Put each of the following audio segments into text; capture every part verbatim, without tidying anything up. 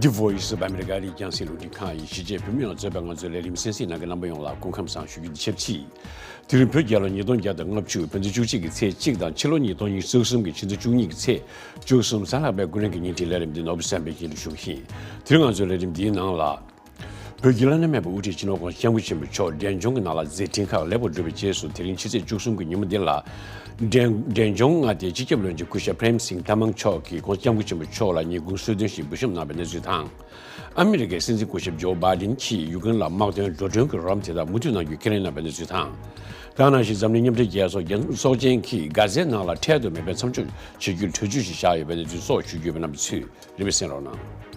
The Voice of America ཨ་རིའི་རྒྱང་སྲིང་རླུང་འཕྲིན་ཁང་ཡི་གཞིས་བྱེས་བོད་མི་ཡོངས་གཙོས་པའི་ང་ཚོའི་ལས་རིམ་གསན་གཟིགས་གནང་མཁན་རྣམ་པ་ཡོངས་ལ་སྐུ་ཁམས་བཟང་ཞུ་རྒྱུ་དེ་ཆབས་ཅིག་དེ་རིང་བོད་རྒྱལ་ལོ་ཉིས་སྟོང་བརྒྱ་དང་ལྔ་བཅུ་བོད་ཟླ་བཅུ་གཅིག་གི་ཚེས་གཅིག་དང་ཕྱི་ལོ་ཉིས་སྟོང་ཉི་ཤུ་རྩ་གསུམ་གྱི་ཕྱི་ཟླ་བཅུ་གཉིས་ཀྱི་ཚེས་བཅུ་གསུམ་གཟའ་ལྷག་པའི་ཀུན་གླེང་གི་བརྙན་འཕྲིན་ལས་རིམ་འདི་ནོར་བུ་བསམ་འཕེལ་གྱིས་ཞུ་གི་ཡིན། དེ་རིང་ང་ཚོའི་ལས་རིམ་འདིའི་ནང་ལ། བོད་ཀྱི་བླ་ན་མེད་པའི་དབུ་ཁྲིད་སྤྱི་ནོར་༸གོང་ས་༸སྐྱབས་མགོན་ཆེན་པོ་མཆོག་འབྲས་ལྗོངས་ཀྱི་ནང་ལ་མཛད་འཕྲིན་ཁག་ལེགས་པར་གྲུབ་པའི་རྗེས་སུ་དེ་རིང་ཕྱི་ཚེས་བཅུ་གསུམ་གྱི་ཉིན་མོ་འདི་ལ། འབྲས་འབྲས་ལྗོངས་མངའ་སྡེའི་སྤྱི་ཁྱབ་བློན་ཆེན་སྐུ་ཞབས་པྲེམ་སིང་ཐ་མང་མཆོག་གིས་༸གོང་ས་༸སྐྱབས་མགོན་ཆེན་པོ་མཆོག་ལ་ཉིན་གུང་གསོལ་སྟོན་ཞིག་འབུལ་བཞེས་གནང་བའི་གནས་ཚུལ་དང་། ཨ་མི་རི་ཀའི་སྲིད་འཛིན་སྐུ་ཞབས་ཇོ་བྷའི་ཌེན་གྱིས་ཡུཀ་རེན་ལ་དམག་དོན་འགྲོ་གྲོན་གྱི་རོགས་རམ་དེ་དག་མུ་མཐུད་གནང་རྒྱུའི་ཁས་ལེན་གནང་བའི་གནས་ཚུལ་དང་། དེ་ག་ནང་བཞིན་འཛམ་གླིང་མཉམ་འབྲེལ་རྒྱལ་ཚོགས་རྒྱལ་ཚོགས་ཆེན་གྱིས་གྷ་ཛའི་ནང་ལ་འཕྲལ་དུ་མེ་འཕེན་མཚམས་འཇོག་བྱེད་རྒྱུའི་གྲོས་ཆོད་ཞིག་བཞག་ཡོད་པའི་གནས་ཚུལ་སོགས་ཞུ་རྒྱུ་ཡོད་པ་རྣམས་ཚུད། རིམ་པས་གསན་རོགས་གནང་།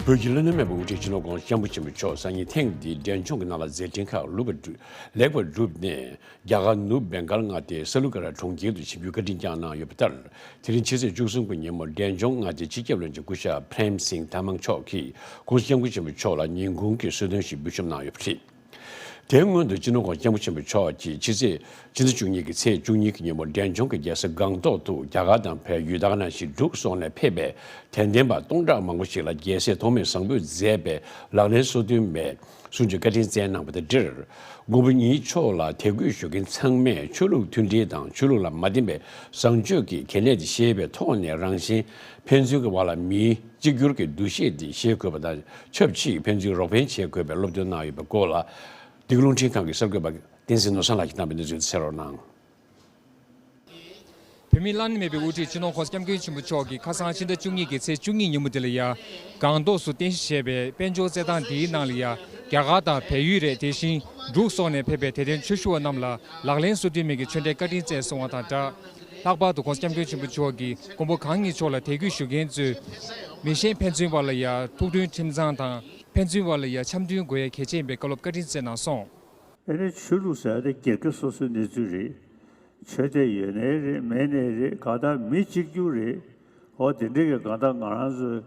བོད་ཀྱི་བླ་ན་མེད་པའི་དབུ་ཁྲིད་སྤྱི་ནོར་༸གོང་ས་༸སྐྱབས་མགོན་ཆེན་པོ་མཆོག་སང་ཉིན་ཐེངས་འདིའི་འབྲས་ལྗོངས་ཀྱི་ནང་ལ་མཛད་འཕྲིན་ཁག་ལུགས་པ་ལེགས་པར་གྲུབ་ནས། རྒྱ་གར་ནུབ་བེང་གལ་མངའ་སྡེའི་ས་ལུ་ཀ་ར་གྲོང་ཁྱེར་དུ་ཆིབས་བསྒྱུར་བཀའ་དྲིན་བསྐྱངས་གནང་ཡོད་པ་ལྟར། དེ་རིང་ཕྱི་ཚེས་བཅུ་གསུམ་གྱི་ཉིན་མོ་འབྲས་ལྗོངས་མངའ་སྡེའི་སྤྱི་ཁྱབ་བློན་ཆེན་སྐུ་ཞབས་པྲེམ་སིང་ཐ་མང་མཆོག་གིས་༸གོང་ས་༸སྐྱབས་མགོན་ཆེན་པོ་མཆོག་ལ་ཉིན་གུང་གི་གསོལ་སྟོན་ཞིག་འབུལ་བཞེས་གནང་ཡོད་པ་རེད། དེའི་སྔོན་དུ་སྤྱི་ནོར་༸གོང་ས་༸སྐྱབས་མགོན་ཆེན་པོ་མཆོག་གིས་ཕྱི་ཚེས་ཕྱི་ཟླ་བཅུ་གཉིས་ཀྱི་ཚེས་བཅུ་གཉིས་ཀྱི་ཉིན་མོ་འབྲས་ལྗོངས་ཀྱི་རྒྱལ་ས་སྒང་ཏོག་ཏུ་རྒྱ་གར་དང་བལ་ཡུལ་དེ་ག་ནང་བཞིན་འབྲུག་སོགས་ནས་ཕེབས་པའི་དད་ལྡན་པ་སྟོང་ཕྲག་མང་པོ་ཞིག་ལ་རྒྱལ་སྲས་ཐོགས་མེད་བཟང་པོས་མཛད་པའི་ལག་ལེན་སོ་བདུན་མའི་གསུང་ཆོས་བཀའ་དྲིན་སྩལ་གནང་བ་དང་འབྲེལ། མགོན་པོ་ཉིད་མཆོག་ལ་དད་གུས་ཞུ་མཁན་ཚང་མས་ཆོས་ལུགས་མཐུན་སྒྲིལ་དང་ཆོས་ལུགས་ལ་མ་བརྟེན་པའི་བཟང་སྤྱོད་ཀྱི་གལ་གནད་དེ་ཤེས་པའི་ཐོག་ནས་རང་གཞན་ཕན་ཚུན་གྱི་བར་ལ་མིའི་གཅིག་གྱུར་གྱི་འདུ་ཤེས་དེ་ཤེས་དགོས་པ་དང་ཆབས་ཅིག་ཕན་ཚུན་རོགས་ཕན་བྱེད་དགོས་པའི་སློབ་སྟོན་གནང་ཡོད་པའི་སྐོར་ལ། འདི་ག་རླུང་འཕྲིན་ཁང་གི་གསར་འགོད་པ་བསྟན་འཛིན་ནོར་བཟང་ལགས་ཀྱིས་བཏང་བའི་གནས་ཚུལ་དེ་གསན་རོགས་གནང་། བོད་མིའི་བླ་ན་མེད་པའི་དབུ་ཁྲིད་སྤྱི་ནོར་༸གོང་ས་༸སྐྱབས་མགོན་ཆེན་པོ་མཆོག་གིས་ཁ་སང་ཕྱི་ཟླ་བཅུ་གཉིས་ཀྱི་ཚེས་བཅུ་གཉིས་ཉིན་མོ་འདི་ལ་ཡ། སྒང་ཏོག་སུ་རྟེན་གཞི་བྱས་པའི་དཔལ་འབྱོར་རྩེད་ཐང་འདིའི་ནང་ལ་ཡ། རྒྱ་གར་དང་བལ་ཡུལ་རེད། དེ་བཞིན་འབྲུག་སོགས་ནས་ཕེབས་པའི་དད་ལྡན་ཆོས་ཞུ་བ་རྣམས་ལ་ལག་ལེན་སོ་བདུན་མའི་གི་ཆོས་འབྲེལ་བཀའ་དྲིན་སྩལ་སོང་བ་དང་སྦྲགས། ལྷག་པར་དུ་༸གོང་ས་༸སྐྱབས་མགོན་ཆེན་པོ་མཆོག་གིས་མགོན་པོ་གང་ཉིད་མཆོག་ལ་དད་གུས་ཞུ་མཁན་ཚོས། མི་གཞན་ཕན་ཚུན་བར་ལ་ཡ་ཐུགས་མཐུན་ཁྲིམས་གཙང་དང་ཕན་ཚུན་བར་ལ་ཡ་འཆམ་མཐུན་དགོས་ཡ་གལ་ཆེ་ཡིན་པའི་བཀའ་སློབ་བཀའ་དྲིན་སྩལ་གནང་སོང་། ཨ་ནི་ཆོས་ལུགས་ཟེར་ཡ་དེ་སྒེར་གྱི་སོ་སོའི་གནས་ཚུལ་རེད། ཆོས་དད་ཡོད་ནའི་རེད་མེད་ནའི་རེད། གང་ལྟར་མི་གཅིག་གྱུར་རེད། འོ་དེ་འདྲའི་གི་གང་ལྟར་ང་རང་ཚོའི་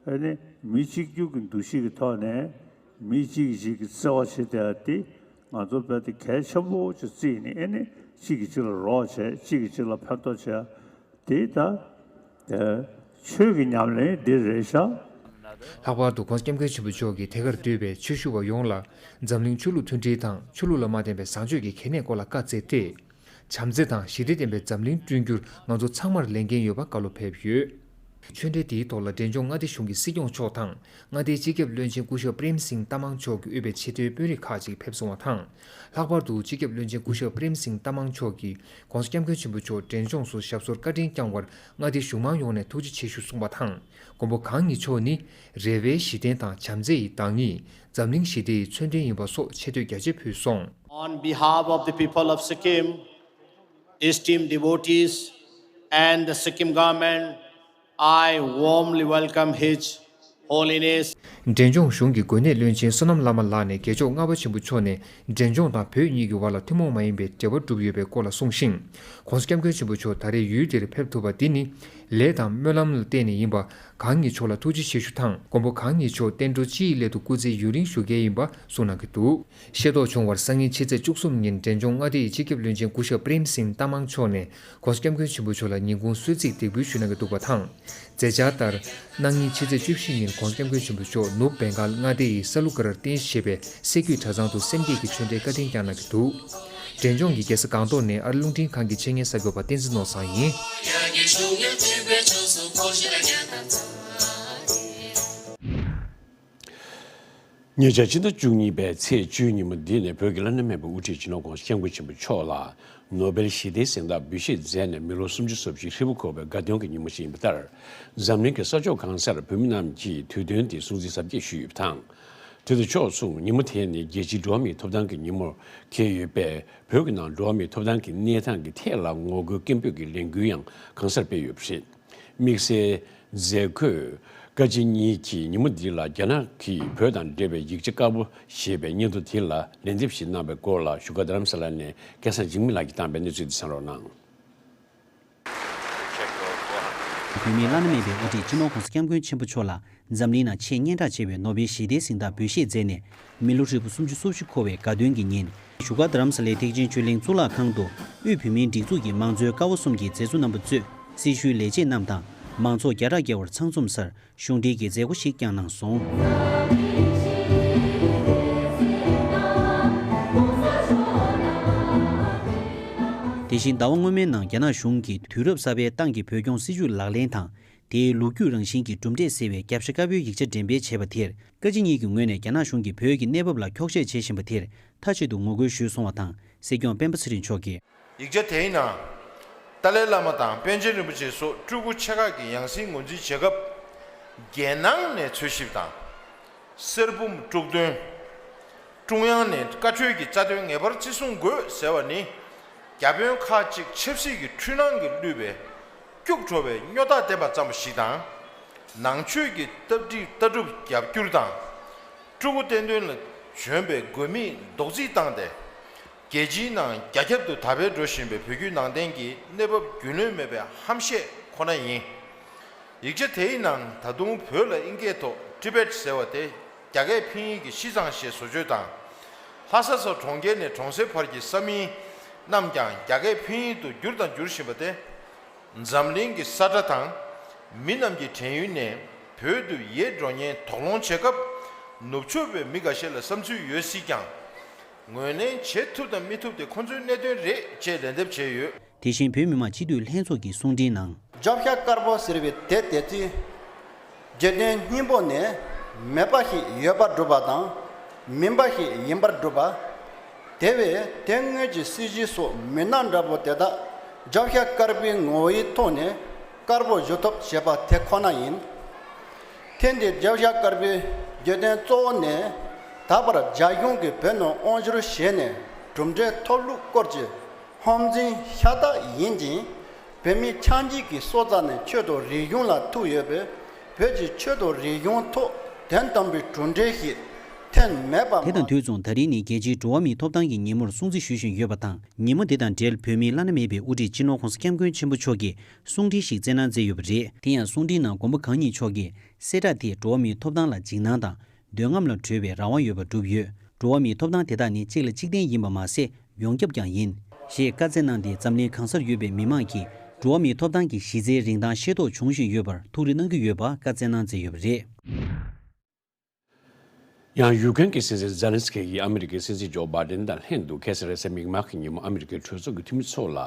ཨ་ནི་མི་གཅིག་གྱུར་གྱི་འདུ་ཤེས་ཀྱི་ཐོག་ནས་མི་གཅིག་གིས་གཅིག་གི་བརྩེ་བ་བྱེད་བསྡད་ཡ་དེ་ང་ཚོ་བོད་དེ་གལ་ཆེན་པོ་ཅིག་བརྩིས་ནས་ཨ་ནི་གཅིག་གིས་གཅིག་ལ་རོགས་བྱས་གཅིག་གིས་གཅིག་ལ་ཕན་ཐོགས་བྱས་དེ་ད་ཆོས་ཀྱི་ཉམས་ལེན་འདི་རེད་ཤག་ལྷག་པར་དུ་༸གོང་ས་༸སྐྱབས་མགོན་ཆེན་པོ་མཆོག་གིས་ཐད་ཀར་འདུས་པའི་ཆོས་ཞུ་བ་ཡོངས་ལ་འཛམ་གླིང་ཆོས་ལུགས་མཐུན་སྒྲིལ་དང་ཆོས་ལུགས་ལ་མ་བརྟེན་པའི་བཟང་སྤྱོད་ཀྱི་གལ་གནད་སྐོར་ལ་བཀའ་སྩལ་ཏེ། བྱམས་བརྩེ་དང་ཞི་བདེ་ལྡན་པའི་འཛམ་གླིང་བསྐྲུན་རྒྱུར་ང་ཚོ་ཚང་མར་ལས་འགན་ཡོད་པ་བཀའ་སློབ་ཕེབས་ཡོད། ཆོས་འབྲེལ་འདིའི་ཐོག་ལ་འབྲས་ལྗོངས་མངའ་སྡེ་གཞུང་གི་སྲིད་སྐྱོང་མཆོག་དང་མངའ་སྡེའི་སྤྱི་ཁྱབ་བློན་ཆེན་སྐུ་ཞབས་པྲེམ་སིང་ཏ་མང་མཆོག་གིས་དབུས་པའི་ཆེས་མཐོའི་དཔོན་རིགས་ཁག་ཅིག་ཕེབས་སོང་བ་དང་། ལྷག་པར་དུ་སྤྱི་ཁྱབ་བློན་ཆེན་སྐུ་ཞབས་པྲེམ་སིང་ཏ་མང་མཆོག་གིས་༸གོང་ས་༸སྐྱབས་མགོན་ཆེན་པོ་མཆོག་འབྲས་ལྗོངས་སུ་ཞབས་སོར་བཀའ་དྲིན་བསྐྱངས་པར་མངའ་སྡེ་གཞུང་མང་ཡོངས་ནས་ཐུགས་རྗེ་ཆེ་ཞུ་གསུངས་པ་དང་། མགོན་པོ་གང་ཉིད་མཆོག་ནི་རེ་བའི་གཞི་རྟེན་དང་བྱམས་བརྩེ་ཡི་བདག་ཉིད། འཛམ་གླིང་ཞི་བདེ་ཡི་མཚོན་དོན་ཡིན་པ་སོགས་ཆེ་བསྟོད་རྒྱ་ཆེ་ཕུལ་སོང་། On behalf of the people of Sikkim, esteemed devotees, and the Sikkim government, I warmly welcome His Holiness. འབྲས་ལྗོངས་གཞུང་གི་གོ་གནས་བློན་ཆེན་བསོད་ནམས་བླ་མ་ལགས་ནས་རྒྱལ་མཆོག་ལྔ་པ་ཆེན་པོ་མཆོག་ནས་འབྲས་ལྗོངས་དང་བོད་གཉིས་ཀྱི་བར་ལ་ཐུན་མོང་མ་ཡིན་པའི་འབྲེལ་བ་གྲུབ་ཡོད་པའི་སྐོར་ལ་གསུངས་ཤིང་། ༸གོང་ས་༸སྐྱབས་མགོན་ཆེན་པོ་མཆོག་ད་རེས་ཡུལ་འདིར་ཕེབས་ཐུབ་པ་འདི་ནི་ལས་དང་སྨོན་ལམ་ལ་བརྟེན་ནས་ཡིན་པ། གང་ཉིད་མཆོག་ལ་ཐུགས་རྗེ་ཆེ་ཞུ་དང་། མགོན་པོ་གང་ཉིད་མཆོག་བསྟན་འགྲོ་སྤྱིའི་སླད་དུ་སྐུ་ཚེ་ཡུན་རིང་བཞུགས་གལ་ཡིན་པ་གསུངས་གནང་གི་འདུག་ཤེས་རྟོགས་བྱུང་བར་སང་ཉིན་ཕྱི་ཚེས་བཅུ་གསུམ་ཉིན་འབྲས་ལྗོངས་མངའ་སྡེ་ཡི་སྤྱི་ཁྱབ་བློན་ཆེན་སྐུ་ཞབས་པྲེམ་སིང་ཏ་མང་མཆོག་ནས་༸གོང་ས་༸སྐྱབས་མགོན་ཆེན་པོ་མཆོག་ལ་ཉིན་གུང་གསོལ་ཚིགས་འདེགས་འབུལ་ཞུས་གནང་གི་འདུག་པ་དང་། མཛད་འཆར་ལྟར། གནངས་ཉིན་ཕྱི་ཚེས་བཅུ་བཞི་ཉིན་༸གོང་ས་༸སྐྱབས་མགོན་ཆེན་པོ་མཆོག་ནུབ་བེང་གཱལ་མངའ་སྡེ་ཡི་ས་ལུ་ཀ་རར་རྟེན་གཞི་བྱས་པའི་སེ་ཀུ་གྲྭ་ཚང་དུ་སེམས་བསྐྱེད་ཀྱི་ཆོས་འབྲེལ་བཀའ་དྲིན་བསྐྱངས་གནང་གི་འདུག་འབྲས་ལྗོངས་ཀྱི་རྒྱལ་ས་སྒང་ཏོག་ནས་ཨ་རི་རླུང་འཕྲིན་ཁང་གི་ཆེད་གཉེར་གསར་འགོད་པ་བསྟན་འཛིན་ནོར་བཟང་ཡིན། ཉེ་ཆར་ཕྱི་ཟླ་བཅུ་གཉིས་པའི་ཚེས་བཅུའི་ཉིན་མོ་འདི་ནས་བོད་ཀྱི་བླ་ན་མེད་པའི་དབུ་ཁྲིད་སྤྱི་ནོར་༸གོང་ས་༸སྐྱབས་མགོན་ཆེན་པོ་མཆོག་ལ་ནོ་བེལ་ཞི་བདེའི་གཟེངས་རྟགས་འབུལ་བཞེས་མཛད་ནས་མི་ལོ་སུམ་ཅུ་སོ་བཞི་ཧྲིལ་པོ་འཁོར་བའི་དགའ་སྟོན་གྱི་ཉིན་མོ་ཞིག་ཡིན་པ་ལྟར། འཛམ་གླིང་གི་ས་ཕྱོགས་གང་སར་བོད་མི་རྣམས་ཀྱིས་དུས་སྟོན་དེ་སྲུང་བརྩི་གཟབ་རྒྱས་ཞུས་ཡོད་པ་དང་། དེ་དང་ཕྱོགས་མཚུངས་ཉིན་མོ་དེ་ནི་རྒྱལ་སྤྱིའི་འགྲོ་བ་མིའི་ཐོབ་ཐང་གི་ཉིན་མོར་འཁེལ་ཡོད་པས། བོད་ཀྱི་ནང་འགྲོ་བ་མིའི་ཐོབ་ཐང་གི་གནས་སྟངས་ཀྱི་ཐད་ལ་ངོ་རྒོལ་སྐད་འབོད་ཀྱི་ལས་འགུལ་ཡང་གང་སར་སྤེལ་ཡོད་པ་རེད། དམིགས་བསལ་མཛད་སྒོས་བཀའ་སྤྱི་གཉིས་ཀྱིས་ཉིན་མོ་འདི་ལ་རྒྱ་ནག་གིས་བོད་དང་འབྲེལ་བའི་ཡིག་ཆ་དཀར་པོ་ཞེས་པའི་སྙན་ཐོ་དེ་ལ་ལན་འདེབས་ཤིག་གནང་བའི་སྐོར་ལ་བཞུགས་སྒར་རྡ་རམ་ས་ལ་ནས་སྐལ་བཟང་འཇིགས་མེད་ལགས་ཀྱིས་བཏང་བའི་གནས་ཚུལ་འདི་གསན་རོགས་གནང་། བོད་མིའི་བླ་ན་མེད་པའི་དབུ་ཁྲིད་སྤྱི་ནོར་༸གོང་ས་༸སྐྱབས་མགོན་ཆེན་པོ་མཆོག་ལ་འཛམ་གླིང་ནང་ཆེས་སྙན་གྲགས་ཆེ་བའི་ནོ་བེལ་ཞི་བདེའི་གཟེངས་རྟགས་འབུལ་བཞེས་མཛད་ནས་མི་ལོ་ཧྲིལ་པོ་སུམ་ཅུ་སོ་བཞི་འཁོར་བའི་དགའ་སྟོན་གྱི་ཉིན། བཞུགས་སྒར་རྡ་རམ་ས་ལའི་ཐེག་ཆེན་ཆོས་གླིང་གཙུག་ལག་ཁང་དུ་དབུས་བོད་མིའི་སྒྲིག་འཛུགས་ཀྱི་མང་གཙོའི་ཀ་བ་གསུམ་གྱི་མཛད་གཙོ་རྣམ་པ་གཙོས། སྲི་ཞུའི་ལས་བྱེད་རྣམས་དང་མང་ཚོགས་བརྒྱ་ཕྲག་བརྒལ་བར་ཚང་འཛོམས་སར་གཞུང་འབྲེལ་གྱི་མཛད་སྒོ་ཞིག་བསྐྱངས་གནང་སོང་། དེ་བཞིན་ཟླ་བ་སྔོན་མའི་ནང་རྒྱ་ནག་གཞུང་གིས་དུས་རབས་གསར་པའི་ཏང་གི་བོད་སྐྱོང་སྲིད་ཇུས་ལག་ལེན་དང་། དེའི་ལོ་རྒྱུས་རང་བཞིན་གྱི་གྲུབ་འབྲས་གསལ་བའི་རྒྱབ་ཤ་དཀར་པོའི་ཡིག་ཆ་འགྲེམས་སྤེལ་བྱས་པ་དེར། བཀའ་སྤྱི་གཉིས་ཀྱི་ངོས་ནས་རྒྱ་ནག་གཞུང་གིས་བོད་ཀྱི་གནས་བབ་ལ་འཁྱོག་བཤད་བྱེད་བཞིན་པ་དེར་མཐའ་གཅིག་ཏུ་ངོ་རྒོལ་ཞུས་སོང་བ་དང་། སྲིད་སྐྱོང་སྤེན་པ་ཚེ་རིང་མཆོག་གིས། ཡིག་ཆ་དེའི་ནང་། ཏཱ་ལའི་བླ་མ་དང་པཎ་ཆེན་རིན་པོ་ཆེ་སོགས་སྤྲུལ་སྐུ་ཆེ་ཁག་གི་ཡང་སྲིད་ངོས་འཛིན་བྱེད་སྐབས། རྒྱལ་ནང་ནས་འཚོལ་ཞིབ་དང་། གསེར་བུམ་དཀྲུག་འདོན། ཀྲུང་དབྱང་ནས་བཀའ་ཆོས་ཀྱི་རྩ་དོན་ངེས་པར་བརྩི་སྲུང་དགོས་ཟེར་བ་ནི། བརྒྱ་དཔོན་ཁག་ཅིག་ཆབ་སྲིད་ཀྱི་འཁྲུལ་སྣང་གིས་བསླུས་པའི་སྐྱུག་བྲོ་བའི་སྨྱོ་རྟགས་བསྟན་པ་ཙམ་ཞིག་དང་། ནང་ཆོས་ཀྱི་ལྟ་གྲུབ་ལྟ་གྲུབ་རྒྱ་བསྒྱུར་དང་། སྤྲུལ་སྐུ་བསྟན་དོན་ལ་བྱོན་པའི་དགོས་དམིགས་རྡོག་རྫིས་བཏང་སྟེ། རྒྱལ་སྤྱིའི་ནང་རྒྱ་ཁྱབ་ཏུ་དར་འཕེལ་འགྲོ་བཞིན་པའི་བོད་བརྒྱུད་ནང་བསྟན་གྱི་གནས་བབ་རྒྱུས་ལོན་མེད་པའི་ཧམ་བཤད་ཁོ་ན་ཡིན། ཡིག་ཆ་དེའི་ནང་ད་དུང་བོད་ལ་ཨིན་སྐད་ཐོག་Tibet་ཟེར་བ་དེ་རྒྱ་སྐད་ཕིན་ཡིག་གི་ཤི་ཙང་ཞེས་བཟོ་བཅོས་དང་། ལྷ་ས་སོགས་གྲོང་ཁྱེར་ནས་གྲོང་གསེབ་བར་གྱི་ས་མིང་རྣམས་ཀྱང་རྒྱ་སྐད་ཕིན་ཡིག་ཏུ་བསྒྱུར་དང་འགྱུར་བཞིན་པ་སྟེ། འཛམ་གླིང་གི་ས་ཁྲ་དང་། མི་རྣམས་ཀྱི་དྲན་ཡུལ་ནས་བོད་དུ་ཡལ་འགྲོ་ཉེན་དོགས་སློང་བྱེད་སྐབས། ནུབ་ཕྱོགས་པའི་མི་འགའ་ཤས་ལ་བསམ་ཚུལ་ཡོད་སྲིད་ཀྱང་། ངོས་ལེན་བྱེད་ཐུབ་དང་མི་ཐུབ་དེ་ཁོ་ཚོའི་གནད་དོན་རེད་ཅེས་ལན་འདེབས་བྱས་ཡོད། དེ་བཞིན་བོད་མི་མང་སྤྱི་འཐུས་ལྷན་ཚོགས་ཀྱི་གསུང་འཕྲིན་ནང་། རྒྱབ་ཤ་དཀར་པོ་ཟེར་བའི་དེ་དེ་ཚེ། རྒྱུ་དོན་སྙིང་པོ་ནི་མེད་པ་ཞིག་ཡོད་པར་སྒྲུབ་པ་དང་མིན་པ་ཞིག་ཡིན་པར་སྒྲུབ་པ། དེ་བས་དེ་སྔོན་གྱི་སྲིད་བྱུས་སོགས་མི་སྣ་འདྲ་པོ་དེ་དག་རྒྱབ་ཤ་དཀར་པོའི་ངོ་བོའི་ཐོག་ནས་དཀར་པོ་བཟོ་ཐབས་བྱེད་པ་དེ་ཁོ་ན་ཡིན། ཐེངས་འདིའི་རྒྱབ་ཤ་དཀར་པོའི་རྒྱུ་དོན་གཙོ་བོ་ནི། ད་བར་རྒྱ་གཞུང་གིས་བོད་ནང་དབང་བསྒྱུར་བྱས་ནས་གྲུབ་འབྲས་ཐོབ་ལུགས་སྐོར་གྱི་ཧམ་འཛིན་ཤ་སྟག་ཡིན་ཅིང་། བོད་མི་ཆ་འཇིག་གི་སྲོག་རྩ་ནས་ཆོས་དང་རིག་གཞུང་ལ་ཐུག་ཡོད་པས། བོད་ཀྱི་ཆོས་དང་རིག་གཞུང་ཐོག་དོན་དམ་པའི་གྲུབ་འབྲས་ཤིག་ཐོན་མེད་པ་དེ་དང་མ། དུས་མཚུངས་ད་རིང་ནི་རྒྱལ་སྤྱིའི་འགྲོ་བ་མིའི་ཐོབ་ཐང་གི་ཉིན་མོར་སྲུང་བརྩི་ཞུ་བཞིན་ཡོད་པ་དང་། ཉིན་མོ་འདི་དང་འབྲེལ་བོད་མིའི་བླ་ན་མེད་པའི་དབུ་ཁྲིད་སྤྱི་ནོར་༧གོང་ས་༧སྐྱབས་མགོན་ཆེན་པོ་མཆོག་གིས་གསུང་འཕྲིན་ཞིག་བསྩལ་གནང་མཛད་ཡོད་པ་རེད། དེ་ཡང་གསུང་འཕྲིན་ནང་མགོན་པོ་གང་ཉིད་མཆོག་གིས། གསལ་བསྒྲགས་དེས་འགྲོ་བ་མིའི་ཐོབ་ཐང་ལ་འཇིགས་སྣང་དང་འདོད་རྔམ་ལ་གྲོལ་བའི་རང་དབང་ཡོད་པ་བསྒྲུབས་ཡོད། འགྲོ་བ་མིའི་ཐོབ་ཐང་དེ་དག་ནི་གཅིག་ལ་གཅིག་བརྟེན་ཡིན་པ་མ་ཟད་ཡོངས་ཁྱབ་ཀྱང་ཡིན། ཞེས་བཀའ་སྩལ་གནང་སྟེ། འཛམ་གླིང་གང་སར་ཡོད་པའི་མི་མང་གིས་འགྲོ་བ་མིའི་ཐོབ་ཐང་གི་གཞི་རྩའི་རིན་ཐང་ཤེས་རྟོགས་འབྱུང་བཞིན་ཡོད་པར་ཐུགས་རེ་གནང་གི་ཡོད་པ་བཀའ་སྩལ་གནང་མཛད་ཡོད་པ་རེད། ཡང་ཡུ་ཀེན་གྱི་སྲིད་འཛིན་ཛེ་ལན་སི་ཀི་ཡིས་ཨ་མི་རི་ཀའི་སྲིད་འཛིན་ཇོ་བྷའི་ཌེན་དང་ལྷན་དུ་ཁ་སང་རེས་གཟའ་མིག་དམར་གྱི་ཉིན་མོ་ཨ་མི་རི་ཀའི་གྲོས་ཚོགས་ཀྱི་འཐུས་མི་ཚོ་ལ་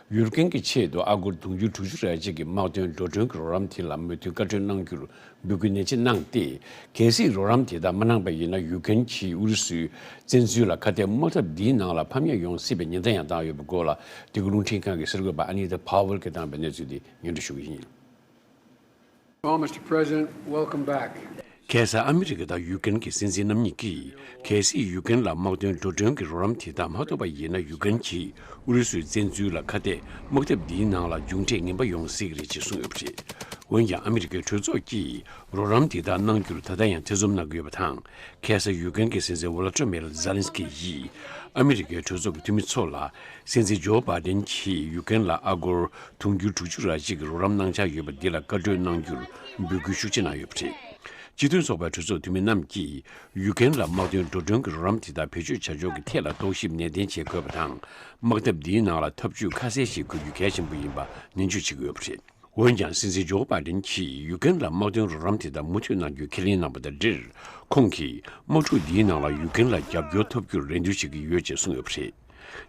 ཡུ་ཀེན་གྱི་ཆེད་དུ་ཨ་སྒོར་དུང་ཕྱུར་དྲུག་ཅུ་རེ་གཅིག་གི་དམག་དོན་འགྲོ་གྲོན་གྱི་རོགས་རམ་དེ་ལ་མོས་མཐུན་བཀའ་འཁྲོལ་གནང་རྒྱུར་འབོད་སྐུལ་ནན་ཆེ་གནང་སྟེ། གལ་སྲིད་རོགས་རམ་དེ་དག་མ་གནང་པ་ཡིན་ན། ཡུ་ཀེན་གྱིས་ཨུ་རུ་སུའི་བཙན་འཛུལ་ལ་ཁ་གཏད་དམག་འཐབ་འདིའི་ནང་ལ་ཕམ་ཉེས་ཡོང་སྲིད་པའི་ཉེན་བརྡ་ཡང་བཏང་ཡོད་པའི་སྐོར་ལ། འདི་ག་རླུང་འཕྲིན་ཁང་གི་གསར་འགོད་པ་ཨ་ནི་ཏ་ཕ་ཝེལ་གྱིས་བཏང་བའི་གནས་ཚུལ་འདི་སྙན་སྒྲོན་ཞུ་གི་ཡིན། Well, Mister President, welcome back. ཁ་སང་ཨ་མི་རི་ཀ་དང་ཡུ་ཀེན་གྱི་སྲིད་འཛིན་རྣམ་གཉིས་ཀྱིས། གལ་སྲིད་ཡུ་ཀེན་ལ་དམག་དོན་འགྲོ་གྲོན་གྱི་རོགས་རམ་དེ་དག་མ་ཐོབ་པ་ཡིན་ན། ཡུ་ཀེན་གྱིས་ཨུ་རུ་སུའི་བཙན་འཛུལ་ལ་ཁ་གཏད་དམག་འཐབ་འདིའི་ནང་ལ་མཇུག་འབྲས་ངན་པ་ཡོང་སྲིད་ཀྱི་རེད་ཅེས་གསུངས་ཡོད་པ་རེད། འོན་ཀྱང་ཨ་མི་རི་ཀའི་གྲོས་ཚོགས་ཀྱིས་རོགས་རམ་དེ་དག་གནང་རྒྱུར་ད་ལྟ་ཡང་ཐེ་ཚོམ་གནང་གི་ཡོད་པ་དང་། ཁ་སང་ཡུ་ཀེན་གྱི་སྲིད་འཛིན་ཝོ་ལོ་ཏྲ་མེར་ཛེ་ལན་སི་ཀི་ཡིས་ཨ་མི་རི་ཀའི་གྲོས་ཚོགས་ཀྱི་འཐུས་མི་ཚོ་ལ། སྲིད་འཛིན་ཇོ་བྷའི་ཌེན་གྱིས་ཡུ་ཀེན་ལ་ཨ་སྒོར་དུང་ཕྱུར་དྲུག་ཅུ་རེ་གཅིག་གི་རོགས་རམ་གནང་འཆར་ཡོད་པ་འདི་ལ་བཀའ་འཁྲོལ་གནང་རྒྱུར་འབོད་སྐུལ་ཤུགས་ཆེ་གནང་ཡོད་པ་རེད། སྤྱི་མཐུན་ཚོགས་པའི་གྲོས་ཚོགས་འཐུས་མི་རྣམས་ཀྱིས་ཡུ་ཀེན་ལ་དམག་དོན་འགྲོ་གྲོན་གྱི་རོགས་རམ་དེ་དག་བེད་སྤྱོད་བྱ་ཕྱོགས་ཀྱི་ཐད་ལ་རྟོག་ཞིབ་ནན་ཏན་བྱེད་དགོས་པ་དང་། དམག་འཐབ་འདིའི་ནང་ལ་ཐབས་ཇུས་ཁ་གསལ་ཞིག་དགོས་རྒྱུ་གལ་ཆེན་པོ་ཡིན་པ་ནན་བརྗོད་བྱེད་ཀྱི་ཡོད་པ་རེད། འོན་ཀྱང་། སྲིད་འཛིན་ཇོ་བྷའི་ཌེན་གྱིས་ཡུ་ཀེན་ལ་དམག་དོན་རོགས་རམ་དེ་དག་མུ་མཐུད་གནང་རྒྱུའི་ཁས་ལེན་གནང་པ་དང་འབྲེལ། ཁོང་གིས་དམག་འཁྲུག་འདིའི་ནང་ལ་ཡུ་ཀེན་ལ་རྒྱབ་སྐྱོར་ཐོབ་རྒྱུར་རེ་འདུན་བྱེད་ཀྱི་ཡོད་ཅེས་གསུངས་ཡོད་པ་རེད།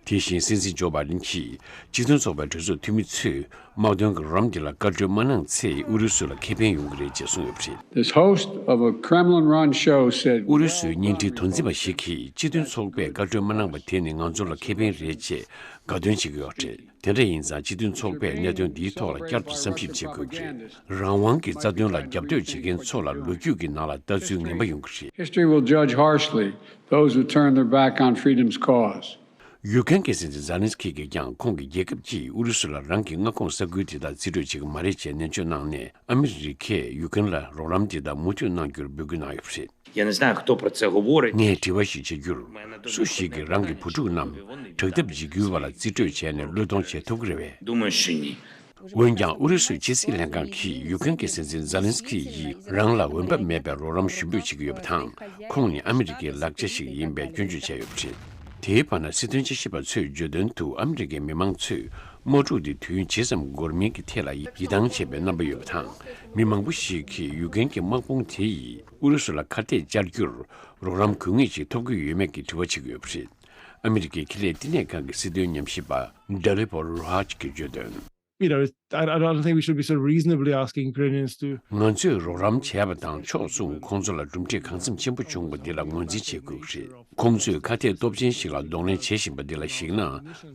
དེ་བཞིན་སྲིད་འཛིན་ཇོ་བྷའི་ཌེན་གྱིས་སྤྱི་མཐུན་ཚོགས་པའི་གྲོས་ཚོགས་འཐུས་མི་ཚོས་དམག་དོན་གྱི་རོགས་རམ་དེ་ལ་བཀའ་འཁྲོལ་མ་གནང་ཚེ་ཨུ་རུ་སུ་ལ་ཁེ་ཕན་ཡོང་གི་རེད་ཅེས་གསུངས་ཡོད་པ་རེད། This host of a Kremlin-run show said, ཨུ་རུ་སུའི་བརྙན་འཕྲིན་མདོ་འཛིན་པ་ཞིག་གིས་སྤྱི་མཐུན་ཚོགས་པས་བཀའ་འཁྲོལ་མ་གནང་པ་དེ་ནི་ང་ཚོ་ལ་ཁེ་ཕན་རེད་ཅེས་དགའ་སྟོན་བྱེད་ཀྱི་ཡོད་པ་རེད། དེ་འདྲ་ཡིན་ཙང་། སྤྱི་མཐུན་ཚོགས་པས་གནད་དོན་འདིའི་ཐོག་ལ་བསྐྱར་དུ་བསམ་ཞིབ་བྱེད་དགོས་ཀྱི་རེད། རང་དབང་གི་རྩ་དོན་ལ་རྒྱབ་གཏོད་བྱེད་མཁན་ཚོ་ལ་ལོ་རྒྱུས་ཀྱི་ནང་ལ་ལྟ་ཚུལ་ངན་པ་ཡོང་གི་རེད། History will judge harshly those who turn their back on freedom's cause. ཡུ་ཀེན་གྱི་སྲིད་འཛིན་ཛེ་ལན་སི་ཀི་གིས་ཀྱང་ཁོང་གི་རྒྱལ་ཁབ་ཀྱིས་ཨུ་རུ་སུ་ལ་རང་གི་མངའ་ཁོངས་ས་ཁུལ་དེ་དག་རྩིས་སྤྲོད་བྱེད་ཀྱི་མ་རེད་ཅེས་ནན་བརྗོད་གནང་ནས། ཨ་མི་རི་ཀས་ཡུ་ཀེན་ལ་རོགས་རམ་དེ་དག་མུ་མཐུད་གནང་རྒྱུར་འབོད་སྐུལ་གནང་ཡོད་པ་རེད། Я не знаю, кто про це говорить. ངས་དྲི་བ་ཞིག་བྱ་རྒྱུར། སུ་ཞིག་གིས་རང་གི་བུ་ཕྲུག་རྣམས་དྲག་འཐབ་འཇིགས་སྐུལ་བ་ལ་རྩིས་སྤྲོད་བྱས་ནས་བློས་གཏོང་བྱེད་ཐུབ་ཀྱི་རེད་པས། Думаю, что нет. འོན་ཀྱང་། ཨུ་རུ་སུའི་ཕྱི་སྲིད་ལྷན་ཁང་གིས་ཡུ་ཀེན་གྱི་སྲིད་འཛིན་ཛེ་ལན་སི་ཀི་ཡིས་རང་ལ་འོས་འབབ་མེད་པའི་རོགས་རམ་ཞུ་འབོད་བྱེད་ཀྱི་ཡོད་པ་དང་། ཁོང་ནི་ཨ་མི་རི་ཀའི་ལག་ཆ་ཞིག་ཡིན་པའི་སྐྱོན་བརྗོད་བྱས་ཡོད་པ་རེད། དེའི་བར་ན། སྲིད་དོན་དཔྱད་ཞིབ་པ་ཚོས་བརྗོད་དོན་དུ། ཨ་མི་རི་ཀའི་མི་མང་ཚོས་ དམག་འཁྲུག་འདི་དུས་ཡུན་ཇི་ཙམ་འགོར་མིན་གྱི་ཐད་ལ་ཡིད་ཐང་ཆད་པའི་རྣམ་པ་ཡོད་པ་དང་། མི་མང་པོ་ཞིག་གིས་ཡུཀ་རེན་གྱི་དམག་དཔུང་དེ་ཡིས་ཨུ་རུ་སུ་ལ་ཁ་གཏད་བཅར་རྒྱུར་རོགས་རམ་དགོས་ངེས་ཤིག་ཐོབ་ཀྱི་ཡོད་མེད་ཀྱི་དྲི་བ་བྱེད་ཀྱི་ཡོད་པ་རེད། ཨ་མི་རི་ཀའི་ཁེ་ལས་བསྟི་གནས་ཁང་གི་སྲིད་དོན་ཉམས་ཞིབ་པ་Dalibor Raj གིས་བརྗོད་དོན། You know, it's- I, I don't think we should be so reasonably asking Ukrainians to ང་ཚོས་རོགས་རམ་བྱས་པ་དང་ཕྱོགས་མཚུངས་ཁོང་ཚོ་ལ་གྲུབ་འབྲས་གང་འཚམ་ཆེན་པོ་བྱུང་བ་འདི་ལ་ངོས་འཛིན་བྱེད་དགོས་ཀྱི་རེད། ཁོང་ཚོས་ཁ་གཏད་སྟོབས་ཆེན་ཞིག་ལ་གདོང་ལེན་བྱེད་བཞིན་པ་འདི་ལ་གཞིགས་ན་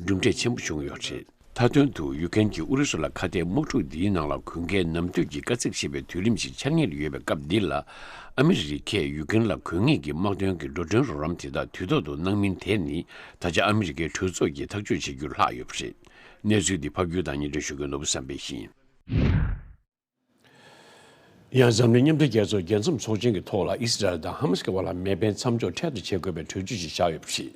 གྲུབ་འབྲས་ཆེན་པོ་བྱུང་ཡོད་རེད། མཐའ་དོན་དུ་ཡུཀ་རེན་གྱིས་ཨུ་རུ་སུ་ལ་ཁ་གཏད་དམག་འཁྲུག་འདིའི་ནང་ལ་གོན་མཁན་ནམ་དུས་ཀྱི་དཀའ་ཚེགས་ཆེ་བའི་དུས་རིམ་ཞིག་འཆར་ངེས་ཡོད་པའི་སྐབས་འདི་ལ། ཨ་མི་རི་ཀས་ཡུཀ་རེན་ལ་དགོས་ངེས་ཀྱི་དམག་དོན་གྱི་འགྲོ་གྲོན་རོགས་རམ་དེ་དག་དུས་ཐོག་ཏུ་གནང་མིན་དེ་ནི་ད་ཆ་ཨ་མི་རི་ཀའི་གྲོས་ཚོགས་ཀྱིས་ཐག་གཅོད་བྱེད་རྒྱུར་ལྷག་ཡོད་པ་རེད། གནས་ཚུལ་འདི་ཕབ་སྒྱུར་དང་སྙན་སྒྲོན་ཞུ་མཁན་ནོར་བུ་བསམ་འཕེལ་ཡིན། ཡང་འཛམ་གླིང་མཉམ་འབྲེལ་རྒྱལ་ཚོགས་རྒྱལ་འཛོམས་ཚོགས་ཆེན་གྱི་ཐོག་ལ་ཨི་སི་རལ་དང་ཧ་མ་སི་ཀྱི་བར་ལ་མེ་འཕེན་མཚམས་འཇོག་འཕྲལ་དུ་བྱེད་དགོས་པའི་གྲོས་ཆོད་ཅིག་བཞག་ཡོད་པ་རེད།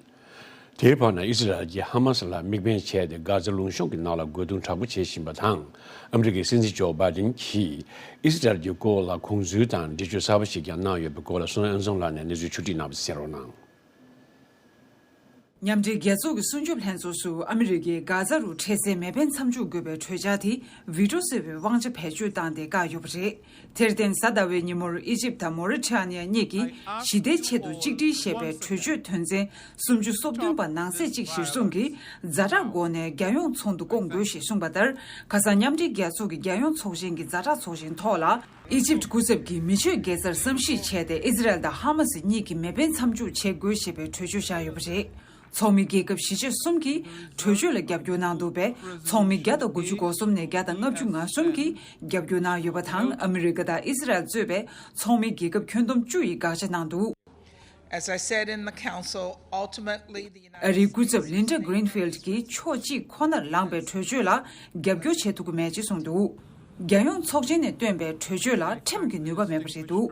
དེའི་བར་ན་ཨི་སི་རལ་གྱིས་ཧ་མ་སི་ལ་དམིགས་འབེན་བྱས་ཏེ་གྷ་ཛ་ལུང་གཤོང་གི་ནང་ལ་རྒོལ་རྡུང་དྲག་པོ་བྱེད་བཞིན་པ་དང་། ཨ་མི་རི་ཀའི་སྲིད་འཛིན་ཇོ་བྷའི་ཌེན་གྱིས་ཨི་སི་རལ་གྱི་སྐོར་ལ་དགོངས་ཚུལ་དང་འགྲེལ་བརྗོད་གསར་པ་ཞིག་ཀྱང་གནང་ཡོད་པའི་སྐོར་ལ་བསོད་ནམས་དབྱངས་འཛོམས་ལགས་ནས་གནས་ཚུལ་ཕྱོགས་སྒྲིག་གནང་བ་གསན་རོགས་གནང་། མཉམ་འབྲེལ་རྒྱལ་ཚོགས་ཀྱི་སྲུང་སྐྱོབ་ལྷན་ཚོགས་སུ་ཨ་མི་རི་ཀས་གྷ་ཛ་རུ་འཕྲལ་སེལ་མེ་འཕེན་མཚམས་འཇོག་དགོས་པའི་གྲོས་འཆར་དེ་ཝི་ཊོ་ཟེར་བའི་དབང་ཆ་བེད་སྤྱོད་བཏང་སྟེ་བཀག་ཡོད་པ་རེད། དེར་བརྟེན་གཟའ་ཟླ་བའི་ཉིན་མོར་ཨི་ཇིབ་དང་མོ་རི་ཊ་ནི་ཡ་གཉིས་ཀྱིས་ཞི་བདེའི་ཆེད་དུ་གཅིག་སྒྲིལ་ཞེས་པའི་གྲོས་ཆོད་དོན་ཚན་སུམ་ཅུ་སོ་བདུན་པ་ནང་གསེས་གཅིག་གཞིར་བཟུང་གིས་ཛ་དྲག་སྒོ་ནས་རྒྱལ་ཡོངས་ཚོགས་འདུ་བསྐོང་དགོས་ཞེས་གསུངས་པ་ལྟར། ཁ་སང་མཉམ་འབྲེལ་རྒྱལ་ཚོགས་ཀྱི་རྒྱལ་ཡོངས་ཚོགས་ཆེན་གྱི་ཛ་དྲག་ཚོགས་ཆེན་ཐོག་ལ། ཨི་ཇིབ་སྐུ་ཚབ་ཀྱིས་མི་ཆོས་དགེ་རྩར་བསམ་གཞིག་བྱས་ཏེ་ཨི་ཛི་རལ་དང་ཧ་མ་སི་གཉིས་ཀྱིས་མེ་འཕེན་མཚམས་འཇོག་བྱེད་དགོས་ཞེས་པའི་གྲོས་ཆོད་བཞག་ཡོད་པ་རེད། ཚོགས་མི་རྒྱལ་ཁབ་བཞི་བཅུ་གསུམ་གྱིས་གྲོས་ཆོད་ལ་རྒྱབ་སྐྱོར་གནང་འདུག་པས། ཚོགས་མི་བརྒྱ་དང་དགུ་བཅུ་གོ་གསུམ་ནས་བརྒྱ་དང་ལྔ་བཅུ་ང་གསུམ་གྱིས་རྒྱབ་སྐྱོར་གནང་ཡོད་པ་དང་། ཨ་མི་རི་ཀ་དང་ཨི་ཛི་རལ་གཙོས་པའི་ཚོགས་མི་རྒྱལ་ཁབ་ཁྱོན་བསྡོམས་བཅུ་ཡིས་དགག་བྱ་གནང་འདུག། As I said in the council, ultimately the ཨ་United རིའི་སྐུ་ཚབ་States ལིན་ཌ་གྷི་རིན་ཕིལ་ཌི་གྱིས་ཕྱོགས་གཅིག་ཁོ་ནར་ལངས་པའི་གྲོས་ཆོད་ལ་རྒྱབ་སྐྱོར་བྱེད་ཐུབ་ཀྱི་མེད་ཅེས་གསུངས་འདུག། རྒྱལ་ཡོངས་ཚོགས་ཆེན་ནས་བཏོན་པའི་གྲོས་ཆོད་ལ་ཁྲིམས་ཀྱི་ནུས་པ་མེད་པ་རེད་འདུག།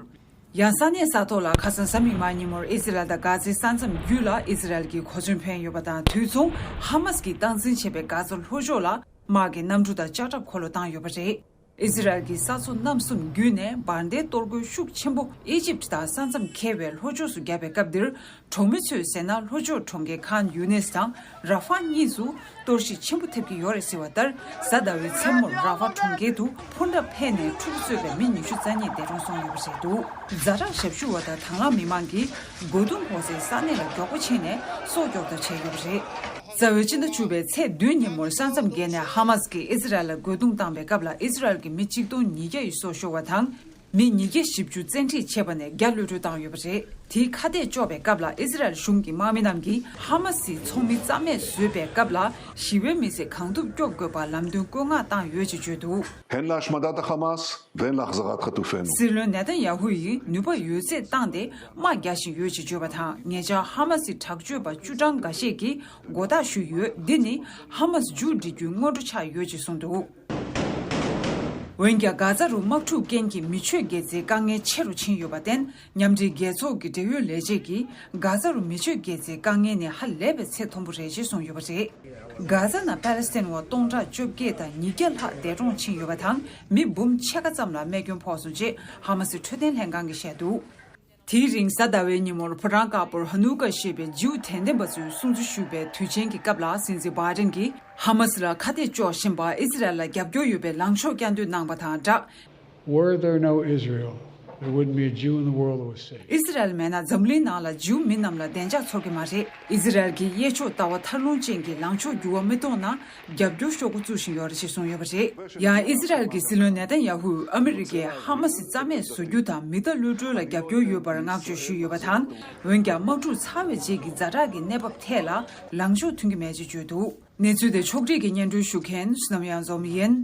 ཡང་ས་གནས་ས་ཐོག་ལ་ཁ་སང་གཟའ་མིག་དམར་ཉིན་མོར་ཨི་ཛི་རལ་དང་གྷ་ཛའི་ས་མཚམས་བརྒྱུད་ལ་ཨི་ཛི་རལ་གྱི་གོ་མཚོན་འཕེན་ཡོད་པ་དང་། དུས་མཚུངས་ཧ་མ་སི་གིས་སྟངས་འཛིན་བྱེད་པའི་གྷ་ཛ་ལྷོ་ཕྱོགས་ལ་དམག་གི་གནམ་གྲུ་དང་ལྕགས་ཁྲབ་འཁོར་ལོ་བཏང་ཡོད་པ་རེད། ཨི་ཛི་རལ་གྱིས་ས་མཚོ་རྣམ་གསུམ་བརྒྱུད་ནས་འབར་མདེལ་གཏོར་རྒོལ་ཤུགས་ཆེན་པོ་ཨི་ཇིབ་དང་ས་མཚམས་འཁེལ་བའི་ལྷོ་ཕྱོགས་སུ་བརྒྱབ་པའི་སྐབས་འདིར། གྲོང་མི་ཚོས་ཟེར་ན། ལྷོ་ཕྱོགས་གྲོང་ཁྱེར་ཁཱན་ཡུ་ནིས་དང་ར་ཧྥ་གཉིས་སུ་གཏོར་བཤིག་ཆེན་པོ་ཐེབས་ཀྱི་ཡོད་རེད་ཟེར་བ་ལྟར། གཟའ་ཟླ་བའི་མཚན་མོར་ར་ཧྥ་གྲོང་ཁྱེར་དུ་འཕུར་མདའ་འཕེན་ནས་འཁྲུག་གསོད་པའི་མི་ཉི་ཤུ་རྩ་གཉིས་འདས་གྲོངས་སོང་ཡོད་པ་རེད་འདུག། ཛ་དྲག་ཞབས་ཞུ་བ་དང་དྭང་བླངས་མི་མང་གིས་རྒོལ་རྡུང་ཕོག་སའི་ས་གནས་ལ་མགྱོགས་པོ་ཕྱིན་ནས་སྲོག་སྐྱོབ་ཐབས་བྱས་ཡོད་པ་རེད། རྩ་བའི་སྤྱི་ཟླ་བཅུ་པའི་ཚེས་བདུན་ཉིན་མོར་ས་མཚམས་བརྒལ་ནས་ཧ་མ་སི་གིས་ཨི་ཛི་རལ་ལ་རྒོལ་རྡུང་བཏང་བའི་སྐབས་ལ་ཨི་ཛི་རལ་གྱི་མི་གཅིག་སྟོང་ཉིས་བརྒྱ་ཡིས་སྲོག་ཤོར་བ་དང་། མི་ཉིས་བརྒྱ་བཞི་བཅུ་བཙན་ཁྲིད་བྱས་པ་ནས་བརྒྱ་གློད་གྲོལ་བཏང་ཡོད་པ་རེད། དེའི་ཁ་གཏད་གཅོག་པའི་སྐབས་ལ་ཨི་ཛི་རལ་གཞུང་གི་དམག་མི་རྣམས་ཀྱིས་ཧ་མ་སིའི་ཚོགས་མི་རྩ་མེད་བཟོས་པའི་སྐབས་ལ་ཞི་བའི་མི་སེར་གང་ཐུབ་སྐྱོབ་དགོས་པར་ལམ་སྟོན་བཀོད་མངགས་བཏང་ཡོད་ཅེས་བརྗོད་འདུག། הן להשמדת החמאס והן להחזרת חטופינו. སྲིད་བློན་ནེ་ཐན་ཡ་ཧུ་ཡིས་ནུས་པ་ཡོད་ཚད་བཏང་སྟེ་དམག་རྒྱག་བཞིན་ཡོད་ཅེས་བརྗོད་པ་དང་། ཉེ་ཆར་ཧ་མ་སིའི་དྲག་སྤྱོད་པ་བཅུ་གྲངས་འགའ་ཤས་ཀྱིས་མགོ་བཏགས་ཞུས་ཡོད། འདི་ནི་ཧ་མ་སི་མཇུག་སྒྲིལ་རྒྱུའི་སྔོན་འགྲོ་ཆགས་ཡོད་ཅེས་གསུངས་འདུག། འོན་ཀྱང་། གྷ་ཛ་རུ་དམག་འཁྲུག་རྐྱེན་གྱིས་མི་ཆོས་དགེ་རྩའི་དཀའ་ངལ་ཆེ་རུ་ཕྱིན་ཡོད་པར་བརྟེན། མཉམ་འབྲེལ་རྒྱལ་ཚོགས་ཀྱི་འབྲེལ་ཡོད་ལས་བྱེད་ཀྱིས། གྷ་ཛ་རུ་མི་ཆོས་དགེ་རྩའི་དཀའ་ངལ་ནི་ཧ་ལས་པའི་ཚད་མཐོན་པོ་རེད་ཅེས་གསུངས་ཡོད་པ་རེད། གྷ་ཛ་ནང་པ་ལེ་སི་ཐན་བ་སྟོང་ཕྲག་བཅོ་བརྒྱད་དང་ཉིས་བརྒྱ་ལྷག་འདས་གྲོངས་ཕྱིན་ཡོད་པ་དང་། མི་འབུམ་ཕྱེད་ཀ་ཙམ་ལ་རྨས་སྐྱོན་ཕོག་སོང་ཅེས་ཧ་མ་སི་འཕྲོད་བསྟེན་ལྷན་ཁང་གིས་བཤད་འདུག། དེའི་རིང་གཟའ་ཟླ་བའི་ཉིན་མོར་ཕོ་བྲང་དཀར་པོར་ཧ་ནུ་ཀ་ཞེས་པའི་ཇིའུ་དད་ལྡན་པ་ཚོས་སྲུང་བརྩི་ཞུས་པའི་དུས་ཆེན་གྱི་སྐབས་ལ། སྲིད་འཛིན་བྷའི་ཌེན་གྱིས་ཧ་མ་སི་ལ་ཁ་གཏད་གཅོག་བཞིན་པར་ཨི་ཛི་རལ་ལ་རྒྱབ་སྐྱོར་ཡོད་པའི་ལངས་ཕྱོགས་བསྐྱར་ཟློས་གནང་བ་དང་སྦྲགས། Were there no Israel, there wouldn't be a Jew in the world who was saved. ཨི་ཛི་རལ་མེད་ན་འཛམ་གླིང་ནང་ལ་ཇིའུ་མི་རྣམས་ལ་བདེ་འཇགས་ཚོར་གྱི་མ་རེད། ཨི་ཛི་རལ་གྱི་གཡས་ཕྱོགས་ལྟ་བ་མཐར་ལྷུང་ཅན་གྱི་ལངས་ཕྱོགས་འགྱུར་བ་མི་གཏོང་ན། རྒྱབ་སྐྱོར་ཤོག་གུ་བཙུགས་བཞིན་ཡོད་རེད་ཅེས་གསུངས་ཡོད་པ་རེད། ཡང་ཨི་ཛི་རལ་གྱི་སྲིད་བློན་ནེ་ཐན་ཡ་ཧུས་ཨ་མི་རི་ཀས་ཧ་མ་སི་རྩ་མེད་བཟོ་རྒྱུ་དང་མི་གཏའ་གློད་གྲོལ་ལ་རྒྱབ་སྐྱོར་ཡོད་པར་བསྔགས་བརྗོད་ཞུས་ཡོད་པ་དང་། འོན་ཀྱང་དམག་འཁྲུག་ཚར་བའི་རྗེས་ཀྱི་ཛ་དྲག་གི་གནས་བབ་ཐད་ལ་ལངས་ཕྱོགས་མཐུན་གྱི་མེད་ཅེས་བརྗོད་འདུག། གནས་ཚུལ་དེ་ཕྱོགས་སྒྲིག་གིས་སྙན་སྒྲོན་ཞུ་མཁན་བསོད་ནམས་གཡང་འཛོམས་ཡིན།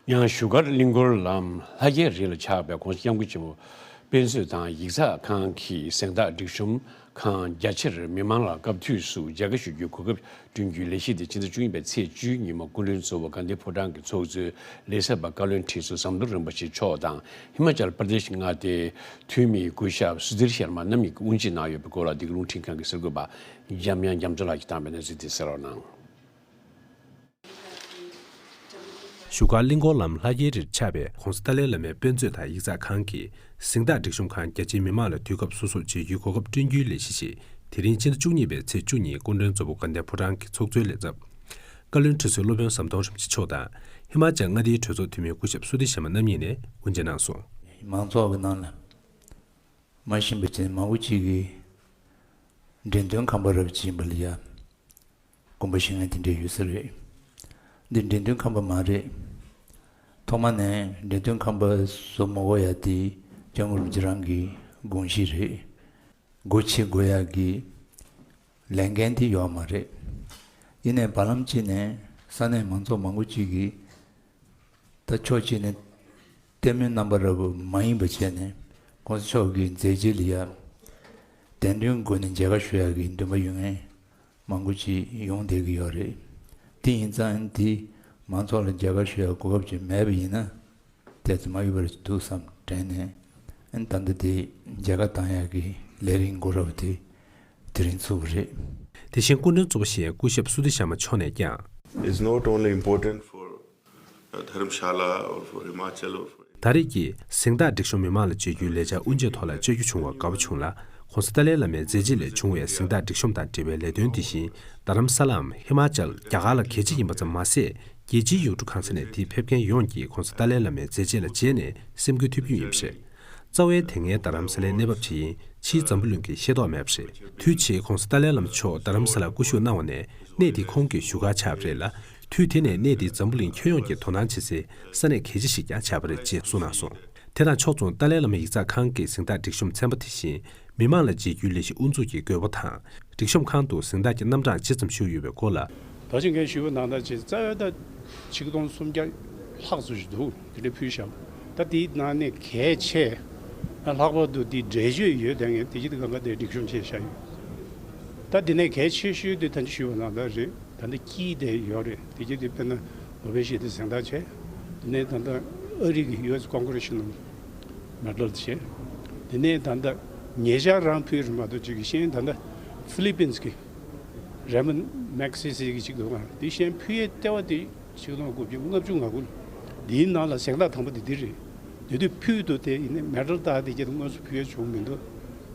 ཡང་བཞུགས་སྒར་གླིང་སྐོར་ལམ་ལྷ་རྒྱལ་རི་ལ་ཆགས་པའི་༧གོང་ས་༧སྐྱབས་མགོན་ཆེན་པོ་དཔེ་མཛོད་དང་ཡིག་ཚགས་ཁང་གི་གཟེངས་རྟགས་སྒྲིག་གཤོམ་ཁང་རྒྱ་ཆེར་མི་མང་ལ་སྐབས་དུས་སུ་མཇལ་ཁ་ཞུ་རྒྱུའི་གོ་སྐབས་བསྐྲུན་རྒྱུའི་ལས་གཞི་དེ་ཕྱི་ཟླ་བཅུ་གཉིས་པའི་ཚེས་བཅུའི་ཉིན་མོ་སྐུ་མགྲོན་གཙོ་བོ་དགའ་ལྡན་ཕོ་བྲང་གི་ཚོགས་གཙོའི་ལས་ཚབ་པ་བཀའ་བློན་ཁྲི་ཟུར་ཟམ་གདོང་རིན་པོ་ཆེ་མཆོག་དང་། ཧི་མ་ཅལ་པར་དེཤ་མངའ་སྡེའི་འཐུས་མི་སྐུ་ཞབས་སུ་དྷིར་ཤར་མ་རྣམ་གཉིས་ཀྱིས་དབུ་འབྱེད་གནང་ཡོད་པའི་སྐོར་ལ་འདི་ག་རླུང་འཕྲིན་ཁང་གི་གསར་འགོད་པ་འཇམ་དབྱངས་རྒྱ་མཚོ་ལགས་ཀྱིས་བཏང་བའི་གནས་ཚུལ་དེ་གསན་རོགས་གནང་། བཞུགས་སྒར་གླིང་སྐོར་ལམ་ལྷ་རྒྱལ་རིར་ཆགས་པའི་༧གོང་ས་ཏཱ་ལའི་བླ་མའི་དཔེ་མཛོད་དང་ཡིག་ཚགས་ཁང་གི་གཟེངས་རྟགས་སྒྲིག་གཤོམ་ཁང་རྒྱ་ཆེའི་མི་མང་ལ་དུས་སྐབས་སོ་སོར་མཇལ་རྒྱུའི་གོ་སྐབས་བསྐྲུན་རྒྱུའི་ལས་གཞི་ཞིག་ དེ་རིང་སྤྱི་ཟླ་བཅུ་གཉིས་པའི་ཚེས་བཅུ་ཉིན་སྐུ་མགྲོན་གཙོ་བོ་དགའ་ལྡན་ཕོ་བྲང་གི་ཚོགས་གཙོའི་ལས་ཚབ། བཀའ་བློན་ཁྲི་ཟུར་སློབ་དཔོན་ཟམ་གདོང་རིན་པོ་ཆེ་མཆོག་དང་། ཧི་མ་ཅལ་མངའ་སྡེའི་གྲོས་ཚོགས་འཐུས་མི་སྐུ་ཞབས་སུ་དི་ཤ་མ་རྣམ་གཉིས་ནས་དབུ་འབྱེད་གནང་སོང་། མང་ཚོགས་ཀྱི་ནང་ལ་མ་ཤེས་པ་ཅན་མང་པོ་ཅིག་གིས་འགྲེམས་སྟོན་ཁང་པ་རབ་ཅིག་ཡིན་པ་ལ་ཡ། དགོངས་པ་བཞེས་མཁན་དེ་འདྲ་ཡོད་ས་རེད། འདི་འགྲེམས་སྟོན་ཁང་པ་མ་རེད། ཐོག་མ་ནས་འགྲེམས་སྟོན་ཁང་པ་བཟོ་མ་དགོས་ཡ་དེ་སྐྱབས་མགོན་རིན་པོ་ཆེ་རང་གི་དགོངས་གཞི་རེད། སྒོ་ཕྱེ་དགོས་ཡ་གི་ལས་འགན་དེ་ཡོད་མ་རེད། ཡིན་ནའི་བར་ལམ་གཅིག་ནས་ས་གནས་མང་ཚོགས་མང་པོ་ཅིག་གིས་ད་ཕྱོགས་གཅིག་ནས་ལྟད་མོའི་རྣམ་པ་འདྲ་པོ་མ་ཡིན་པ་བྱས་ནས་གོང་ས་མཆོག་གི་མཛད་རྗེས་ལ་ཡ་བདེན་དོན་སྒོ་ནས་མཇལ་ཁ་ཞུ་ཡ་གི་འདུན་པ་ཡོད་མཁན་མང་པོ་ཅིག་ཡོང་བསྡད་ཀྱི་ཡོད་རེད། དེ་ཡིན་ཙང་དེ་མང་ཚོགས་ལ་མཇལ་ཁ་ཞུ་ཡ་གོ་སྐབས་ཅིག་མེད་པ་ཡིན་ན་དེ་ཚོ་མ་ཡོད་པར་འདུག་བསམ་དྲན་ནས་ཨ་ནི་ད་ལྟ་དེ་མཇལ་ཁ་བཏང་ཡ་གི་ལས་རིམ་འགོ་ར་བ་དེ་དེ་རིང་ཚུགས་པ་རེད། དེ་བཞིན་སྐུ་མགྲོན་གཙོ་བོ་བཞིན་སྐུ་ཞབས་སུ་དི་ཤ་མ་མཆོག་ནས་ཀྱང་། It's not only important for uh, Dharamshala or for Himachal or for Dharamshala གཟེངས་རྟགས་སྒྲིག་གཤོམ་མི་མང་ལ་བྱེད་རྒྱུའི་ལས་འཆར་དབུ་འབྱེད་ཐོག་ལ་བཅར་རྒྱུ་བྱུང་བར་དགའ་པོ་བྱུང་ལ། ྋགོང་ས་ཏཱ་ལའི་བླ་མའི་མཛད་རྗེས་ལས་བྱུང་བའི་གཟེངས་རྟགས་སྒྲིག་གཤོམ་དང་འབྲེལ་བའི་ལས་དོན་དེ་བཞིན་རྡ་རམ་ས་ལའམ་ཧི་མ་ཅལ་རྒྱ་གར་ལ་གལ་ཆེ་ཡིན་པ་ཙམ་མ་ཟད། རྒྱལ་སྤྱིའི་ཡུལ་གྲུ་གང་ས་ནས་དེའི་ཕེབས་མཁན་ཡོངས་ཀྱིས་ྋགོང་ས་ཏཱ་ལའི་བླ་མའི་མཛད་རྗེས་ལ་དཔྱད་ནས་སེམས་འགུལ་ཐེབས་རྒྱུ་ཡིན་པ་རེད། རྩ་བའི་དེ་སྔའི་རྡ་རམ་ས་ལའི་གནས་བབ་ཇི་ཡིན་ཕྱིའི་འཛམ་བུ་གླིང་གིས་ཤེས་རྟོགས་མེད་པ་རེད། དུས་ཕྱིས་ྋགོང་ས་ཏཱ་ལའི་བླ་མ་མཆོག་རྡ་རམ་ས་ལར་སྐུ་བཞུགས་གནང་བ་ནས་གནས་དེ་ཁོང་གི་བཞུགས་སྒར་ཆགས་པ་རེད་ལ། དུས་དེ་ནས་གནས་དེ་འཛམ་བུ་གླིང་ཁྱོན་ཡོངས་ཀྱིས་དོ་སྣང་བྱེད་སའི་ས་གནས་གལ་ཆེ་ཞིག་ཀྱང་ཆགས་པ་རེད་ཅེས་གསུངས་གནང་སོང་། དེ་དང་ཕྱོགས་མཚུངས་ཏཱ་ལའི་བླ་མ་ཡིག་ཚགས་ཁང་གི་གཟེངས་རྟགས་སྒྲིག་གཤོམ་ཚན་པ་དེ་བཞིན་མི་མང་ལ་མཇལ་རྒྱུའི་ལས་གཞི་དབུ་འཛུགས་ཀྱི་དགོས་པ་དང་། སྒྲིག་གཤོམ་ཁང་དུ་གཟེངས་རྟགས་ཀྱི་རྣམ་གྲངས་ཇི་ཙམ་ཞུགས་ཡོད་པའི་སྐོར་ལ། ད་ཅི་ངས་ཞུས་པ་ནང་ལྟར་ཅིག་རྩ་བའི་ད་ཆིག་སྟོང་སུམ་བརྒྱ་ལྷག་ཙམ་ཞིག་འདུག་དེ་འདྲ་ཕུལ་བཞག་ད་དེའི་ནང་ནས་གལ་ཆེ་ལྷག་པར་དུ་དེ་འགྲེལ་བརྗོད་ཡོད་དེ་ངས་དེ་ཅི་དེ་གང་ག་དེ་སྒྲིག་གཤོམ་བྱས་བཞག་ཡོད། ད་དེ་ནས་གལ་ཆེ་ཤོས་དེ་ད་ཅི་ཞུས་པ་ནང་ལྟར་རེད། ད་ལྟ་དཀྱིལ་དེ་ཡོད་རེད། དེ་རྗེས་དེ་དཔེར་ན་ནོ་བེལ་ཞི་བདེའི་གཟེངས་རྟགས་བྱས། དེ་ནས་ད་ལྟ་ཨ་རི་གི་ཡུ་ཨེས་ཀོང་གྷི་རེ་སི་ནང་མེ་ཌལ་བྱས། དེ་ནས་ད་ལྟ་ཉེ་ཆར་རང་ཕུལ་རེད་མ་གཏོགས་ཅིག་གི་གཞན་ད་ལྟ་ཧྥི་ལི་པིན་སི་གི་རེ་མོན་མེག་སི་སི་གི་ཅིག་འདུག་ག་དེ་གཞན་ཕུལ་ཡས་ལྟེ་བ་དེ་ཆིག་སྟོང་དགུ་བརྒྱ་ལྔ་བཅུ་ང་དགུ་ལ། འདིའི་ནང་ལ་གཟེངས་རྟགས་དང་པོ་དེ་འདི་རེད། དེ་དུས་ཕུལ་འདུག་དེ་ཡིན་ནའི་མེ་ཌལ་དག་དེ་གྱད་དུ་དངོས་སུ་ཕུལ་ཡས་བྱུང་མི་འདུག་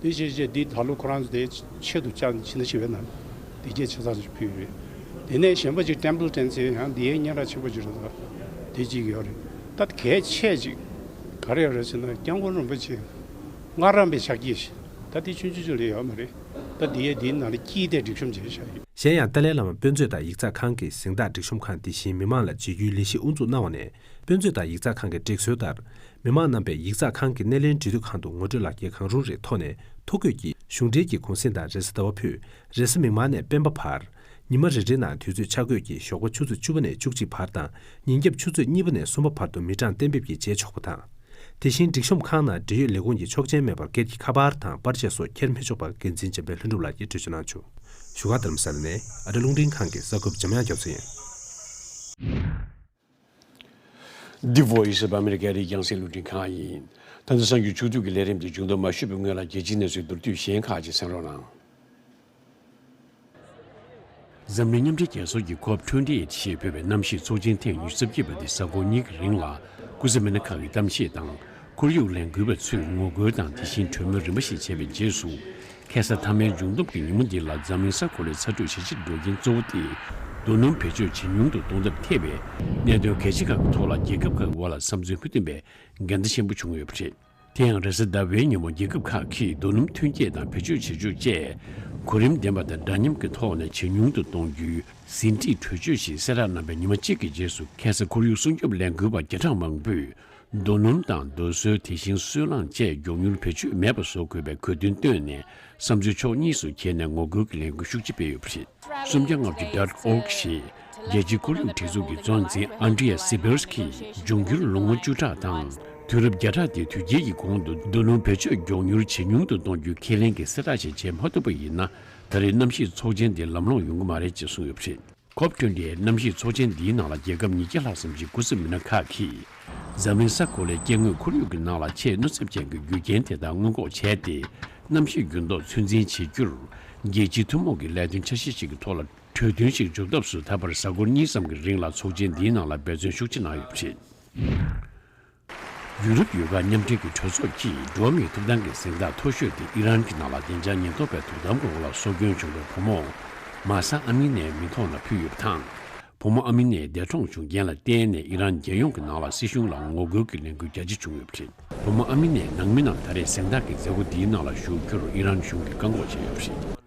དེ་བྱས་བྱས་འདི་ད་ལོ་ཁོ་རང་ཚོ་དེའི་ཆེད་དུ་བཅར་ཕྱི་ན་ཞི་བའི་ནང་དེ་གྱད་ཆ་ཚང་ཞིག་ཕུལ་ཡོད་རེད། དེ་ནས་གཞན་པ་ཅིག་ཊེམ་པལ་ཊོན་ཟེར་ཡང་འདི་ཡའི་སྙན་གྲགས་ཆེན་པོ་ཅིག་རེད་ད། དེ་གཅིག་ཡོད་རེད། ད་གལ་ཆེ་ཅིག་ག་རེ་ཡོད་རེད་ཟེར་ན་སྐྱབས་མགོན་རིན་པོ་ཆེ་སྔ་རམ་པའི་ཕྱག་རྗེས་ཤིག་ད་དེ་ཆུང་ཆུང་ཅིག་ལས་ཡོད་མ་རེད། ད་འདི་ཡའི་འདིའི་ནང་ལ་དཀྱིལ་དེ་སྒྲིག་གཤོམ་བྱས་བཞག་ཡོད། གཞན་ཡང་ཏཱ་ལའི་བླ་མ་དཔེ་མཛོད་དང་ཡིག་ཚགས་ཁང་གི་གཟེངས་རྟགས་སྒྲིག་གཤོམ་ཁང་དེ་བཞིན་མི་མང་ལ་མཇལ་རྒྱུའི་ལས་གཞི་དབུ་འཛུགས་གནང་བ་ནས། དཔེ་མཛོད་དང་ཡིག་ཚགས་ཁང་གི་སྒྲིག་སྲོལ་ལྟར། མི་མང་རྣམ་པས་ཡིག་ཚགས་ཁང་གི་སྣེ་ལེན་འབྲེལ་མཐུད་ཁང་དུ་ངོ་སྤྲོད་ལག་འཁྱེར་གང་རུང་རེ་ཐོག་ནས་ཐོ་འགོད་ཀྱིས་གཞུང་འབྲེལ་གྱི་གུང་གཟེངས་དང་རེས་གཟའ་ཟླ་བ་ཕུད། རེས་གཟའ་མིག་དམར་ནས་སྤེན་པ་བར། ཉི་མ་རེ་རེའི་ནང་དུས་ཚོད་ཆ་བགོས་ཀྱིས་ཞོགས་པ་ཆུ་ཚོད་བཅུ་པ་ནས་བཅུ་གཅིག་བར་དང་ཉིན་རྒྱབ་ཆུ་ཚོད་གཉིས་པ་ནས་གསུམ་པ་བར་དུ་མི་གྲངས་གཏན་འབེབས་ཀྱིས་མཇལ་ཆོག་པ་དང་། དེ་བཞིན་སྒྲིག་གཤོམ་ཁང་ནང་འབྲེལ་ཡོད་ལས་ཁུངས་ཀྱི་ཆོག་མཆན་མེད་པར་སྒེར་གྱི་ཁ་པར་དང་པར་ཆས་སོགས་འཁྱེར་མི་ཆོག་པར་འགན་འཛིན་འཇམ་དཔལ་ལྷུན་གྲུབ་ལགས་ཀྱིས་འགྲེལ་བརྗོད་གནང་བྱུང་། བཞུགས་སྒར་རྡ་རམ་ས་ལ་ནས་ཨ་ཊ་རླུང་འཕྲིན་ཁང་གི་གསར་འགོད་པ་འཇམ་དབྱངས་རྒྱ་མཚོ་ཡིན། The Voice of America རིགས་རྒྱང་སྲིང་རླུང་འཕྲིན་ཁང་ཡིན། ད་ལྟ་གསར་འགྱུར་ཕྱོགས་བསྡུས་ཀྱི་ལས་རིམ་འདི་མཇུག་བསྡོམས་མ་ཞུས་པའི་སྔོན་ལ་རྒྱལ་སྤྱིའི་གནས་ཚུལ་མདོར་བསྡུས་གཞན་ཁག་ཅིག་གསན་རོགས་གནང་། འཛམ་གླིང་མཉམ་འབྲེལ་རྒྱལ་ཚོགས་ཀྱི་ཁོབ་ཊུ་ཝེན་ཊི་ཨེཊ་ཞེས་འབོད་པའི་གནམ་གཤིས་ཚོགས་ཆེན་ཐེངས་ཉི་ཤུ་རྩ་བརྒྱད་པ་འདི་གཟའ་འཁོར་གཉིས་ཀྱི་རིང་ལ་སྐུ་ཚབ་མི་སྣ་ཁག་གི་གཏམ་བཤད་དང་ཁོར་ཡུག་ལས་འགུལ་བ་ཚོས་ངོ་རྒོལ་དང་དེ་བཞིན་གྲོས་མོལ་རིམ་པ་ཞིག་བྱས་པའི་རྗེས་སུ། ཁ་སང་མཐའ་མའི་མཇུག་བསྡོམས་ཀྱི་ཉིན་མོ་འདི་ལ་འཛམ་གླིང་ས་གོ་ལའི་ཚ་དྲོད་ཇེ་ཆེར་འགྲོ་རྐྱེན་གཙོ་བོ་དེ་རྡོ་སྣུམ་བེད་སྤྱོད་ཇེ་ཉུང་དུ་གཏོང་ཐབས་ཐེ་བའི་གནད་དོན་གལ་ཆེ་ཁག་གི་ཐོག་ལ་རྒྱལ་ཁབ་ཁག་གི་དབར་ལ་བསམ་ཚུལ་མི་མཐུན་པའི་འགལ་ཟླ་ཆེན་པོ་བྱུང་ཡོད་པ་རེད། དེ་ཡང་རེས་གཟའ་ཟླ་བའི་ཉིན་མོ་རྒྱལ་ཁབ་ཁག་གིས་རྡོ་སྣུམ་ཐོན་སྐྱེད་དང་བེད་སྤྱོད་བྱེད་ཕྱོགས་བཅས་གོ་རིམ་ལྡན་པ་དང་འདྲ་མཉམ་གྱི་ཐོག་ནས་ཇེ་ཉུང་དུ་གཏོང་རྒྱུའི་ཟིན་བྲིས་གྲོས་ཆོད་ཞིག་གསལ་བསྒྲགས་གནང་བའི་ཉི་མ་གཅིག་གི་རྗེས་སུ་ཁ་སང་ཁོར་ཡུག་སྲུང་སྐྱོབ་ལས་འགུལ་བ་བརྒྱ་ཕྲག་མང་པོས། རྡོ་སྣུམ་དང་རྡོ་སོལ། དེ་བཞིན་སོལ་རླངས་བཅས་མགྱོགས་མྱུར་བེད་སྤྱོད་མེད་པ་བཟོ་དགོས་པའི་དགོས་འདུན་བཏོན་ནས་བསམ་ཚུལ་ཕྱོགས་གཉིས་སུ་གྱེས་ནས་ངོ་རྒོལ་གྱི་ལས་འགུལ་ཤུགས་ཆེ་སྤེལ་ཡོད་པ་རེད། སུམ་བརྒྱ་ལྔ་བཅུ་ཌོཊ་ཨོར་གྷི་ཞེས་རྒྱལ་སྤྱིའི་ཁོར་ཡུག་སྒྲིག་འཛུགས་ཀྱི་གཙོ་འཛིན་ཨན་ཌྲི་ཡ་སི་བེར་སི་ཀིས་འབྱུང་འགྱུར་ལོ་ངོ་བཅུ་ཕྲག་དང་དུས་རབས་བརྒྱ་ཕྲག་དེའི་དུས་རྒྱུན་གྱི་གོང་དུ་རྡོ་སྣུམ་བེད་སྤྱོད་མགྱོགས་མྱུར་ཇེ་ཉུང་དུ་གཏོང་རྒྱུའི་ཁས་ལེན་གྱི་གསལ་བསྒྲགས་ཤིག་བྱེད་མ་ཐུབ་པ་ཡིན་ན་ད་རེས་གནམ་གཤིས་ཚོགས་ཆེན་དེ་ལམ་ལྷོང་ཡོང་གི་མ་རེད་ཅེས་གསུངས་ཡོད་པ་རེད། ཁོབ་ཊུ་ཝེན་ཊི་ཨེཊ་གནམ་གཤིས་ཚོགས་ཆེན་འདིའི་ནང་ལ་རྒྱལ་ཁབ་ཉིས་བརྒྱ་ལྷག་ཙམ་གྱི་སྐུ་ཚབ་མི་སྣ་ཁག་གིས་འཛམ་གླིང་ས་གོ་ལའི་སྐྱེ་དངོས་ཁོར་ཡུག་གི་ནང་ལ་ཆེས་གནོད་ཚབས་ཅན་གྱི་རྒྱུ་རྐྱེན་དེ་དག་སྔོན་འགོག་བྱས་ཏེ། གནམ་གཤིས་འགྱུར་ལྡོག་ཚོད་འཛིན་བྱེད་རྒྱུར་རྒྱལ་སྤྱིའི་ཐུན་མོང་གི་ལས་དོན་འཆར་གཞི་ཞིག་གི་ཐོག་ལ་གྲོས་མཐུན་ཞིག་འཇོག་ཐབས་སུ་ད་བར་གཟའ་འཁོར་གཉིས་ཙམ་གྱི་རིང་ལ་ཚོགས་ཆེན་འདིའི་ནང་ལ་འབད་བརྩོན་ཤུགས་ཆེ་གནང་ཡོད་པ་རེད། ཡུ་རོབ་ཡུལ་ཁག་མཉམ་འབྲེལ་གྱི་གྲོས་ཚོགས་ཀྱིས་འགྲོ་བ་མིའི་ཐོབ་ཐང་གི་གཟེངས་རྟགས་མཐོ་ཤོས་དེ་ཨི་རན་གྱི་ནང་ལ་བདེ་འཇགས་ཉེན་རྟོག་པའི་དོ་དམ་གྱི་འོག་ལ་སྲོག་སྐྱོན་བྱུང་བའི་བུ་མོ་མཱ་ས་ཨ་མི་ནའི་མི་ཐོག་ལ་ཕུལ་ཡོད་པ་དང་། བུ་མོ་ཨ་མི་ནའི་འདས་གྲོངས་བྱུང་རྐྱེན་ལ་བརྟེན་ནས་ཨི་རན་རྒྱལ་ཡོངས་ཀྱི་ནང་ལ་སྲིད་གཞུང་ལ་ངོ་རྒོལ་གྱི་ལས་འགུལ་རྒྱ་ཆེ་བྱུང་ཡོད་པ་རེད། བུ་མོ་ཨ་མི་ནའི་ནང་མི་རྣམས་ད་རེས་གཟེངས་རྟགས་ཀྱི་མཛད་སྒོ་འདིའི་ནང་ལ་ཞུགས་རྒྱུར་ཨི་རན་གཞུང་གིས་བཀག་འགོག་བྱས་ཡོད་པ་རེད།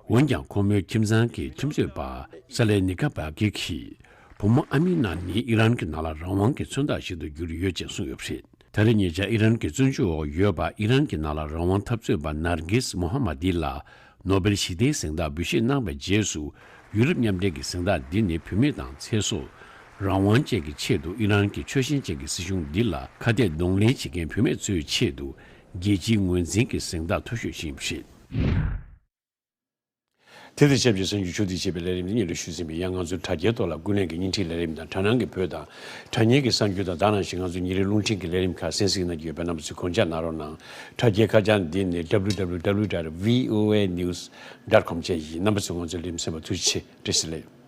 འོན་ཀྱང་ཁོ་མོའི་ཁྱིམ་ཚང་གི་ཁྲིམས་རྩོད་པ་ས་ལེ་ནི་ཀ་བྷ་གི་གིས། བུ་མོ་ཨ་མི་ན་ནི་ཨི་རན་གྱི་ནང་ལ་རང་དབང་གི་མཚོན་རྟགས་ཤིག་ཏུ་གྱུར་ཡོད་ཅེས་གསུངས་ཡོད་པ་རེད། ད་རེས་ཉེ་ཆར་ཨི་རན་གྱི་བཙོན་འཇུག་འོག་ཡོད་པ་ཨི་རན་གྱི་ནང་ལ་རང་དབང་འཐབ་རྩོད་པ་ནར་གིས་མོ་ཧ་མ་དི་ལ་ནོ་སྦེལ་ཞི་བདེའི་གཟེངས་རྟགས་འབུལ་བཞེས་གནང་བའི་རྗེས་སུ། ཡུ་རོབ་མཉམ་འབྲེལ་གྱི་གཟེངས་རྟགས་འདི་ནི་བུད་མེད་དང་ཚེ་སྲོག་རང་དབང་བཅས་ཀྱི་ཆེད་དུ་ཨི་རན་གྱི་ཆོལ་ཞེན་ཅན་གྱི་སྲིད་གཞུང་འདི་ལ་ཁ་གཏད་གདོང་ལེན་བྱེད་མཁན་བུད་མེད་ཚོའི་ཆེད་དུ་རྒྱལ་སྤྱིའི་ངོས་འཛིན་གྱི་གཟེངས་རྟགས་མཐོ་ཤོས་ཤིག་ཡིན་པ་རེད། དེ་དང་ཆབས་ཅིག་གསར་འགྱུར་ཕྱོགས་བསྡུས་བྱས་པའི་ལས་རིམ་འདི་སྙན་སྒྲོན་ཞུས་ཟིན་པས། ཡང་ང་ཚོའི་དྲ་རྒྱའི་ཐོག་ལ་ཀུན་གླེང་གི་བརྙན་འཕྲིན་ལས་རིམ་དང་དྲ་སྣང་གི་བོད་དང་དྲ་བརྙན་གྱི་གསར་འགྱུར་དང་། ད་ནང་བཞིན་ང་ཚོའི་ཉིན་རེའི་རླུང་འཕྲིན་གྱི་ལས་རིམ་ཁག་གསན་གཟིགས་གནང་རྒྱུ་ཡོད་པས། རྣམ་པ་ཚོས་གོ་བརྡ་གནང་རོགས་གནང་། དྲ་རྒྱའི་ཁ་བྱང་འདི་ནི་www dot voanews dot com བཅས་ཡིན། རྣམ་པ་ཚོས་ང་ཚོའི་ལས་རིམ་གསན་པར་ཐུགས་རྗེ་ཆེ། བཀྲ་ཤིས་བདེ་ལེགས།